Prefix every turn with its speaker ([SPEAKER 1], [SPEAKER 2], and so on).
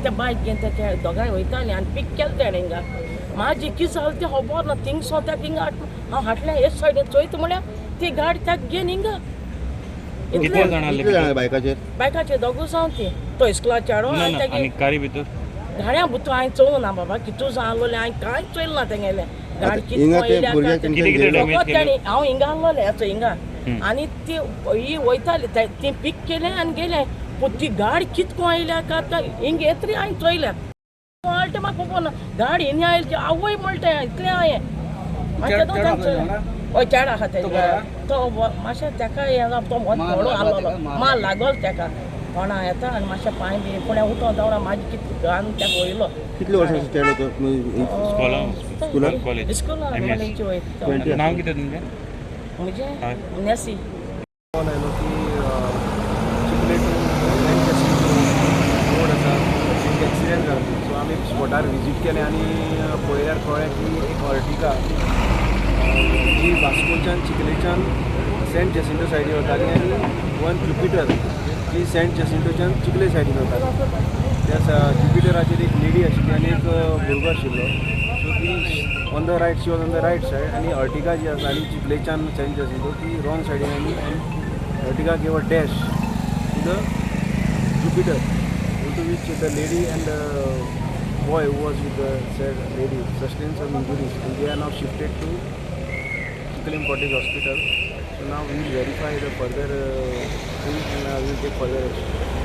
[SPEAKER 1] त्या बायक घेवन त्या दोगांय वयतालीं आनी पीक केलें तेणें हिंगा. म्हाजी कितें जालें तें खबर ना. थिंगसो ताका हिंगा हांव हाडलें हेच सायडीन चोयता म्हळ्यार ती गाडी ताका घेवन हिंगा.
[SPEAKER 2] इतले बायकाचेर
[SPEAKER 1] बायकाचेर दोगूच जावन ती तो इस्कुला चेडो आनी
[SPEAKER 3] कारी भितर
[SPEAKER 1] गाड्यां भितर हांवें चोवंक ना बाबा कितू जाण आहलोलें हांवें कांय चोयलें ना तेंगेलें. गाडी
[SPEAKER 2] कितें
[SPEAKER 1] कितें हांव हिंगा आहलोलें हेचो हिंगा आनी ती ही वयताली ती पीक केलें आनी गेलें. पूण ती गाडी कितको आयल्या काय हिंग येतरी हांवें चोयल्या आल्टें म्हाका खबर ना. गाडी हिंगा आयली आवय म्हणटा इतलें हांवें हय चेडो आसा तेजे तो मातशें तेका हें तो थोडो आहलोलो माल लागलो तेका कोणा येता आनी मातशें पांय बी फुडें उठोन दवरा म्हाजी कितें घान तेका वयलो.
[SPEAKER 2] कितले वर्सांचो चेडो तो?
[SPEAKER 3] स्कुलान कॉलेज
[SPEAKER 1] इस्कुलान कॉलेजी वयता.
[SPEAKER 3] नांव कितें तुमचें?
[SPEAKER 1] म्हजें नेसी.
[SPEAKER 4] कॉल आयलो की चिखले टू रोड आसा एक एक्सिडेंट जाला. सो आमी स्पॉटार विजीट केलें आनी पळयल्यार कळ्ळें की एक अर्टिगा जी वास्कोच्यान चिखलेच्यान सेंट जेसिंटो सायडीन वताली आनी वन ज्युपिटर जी सेंट जेसिंटोच्यान चिखले सायडीन वताली. त्या ज्युपिटराचेर एक लेडी आशिल्ली आनी एक भुरगो आशिल्लो. सो ती on the right, she was on the right side आनी अर्टिगा जी आसा आनी चिखलेच्यान सेंट जेसिंटो ती रॉंग सायडीन आनी Ertiga gave a dash to the Jupiter, to which the lady and the boy who was with the said lady sustained some injuries and they are now shifted to Chicalim Cottage Hospital. So now we will verify the further thing and we will take further action.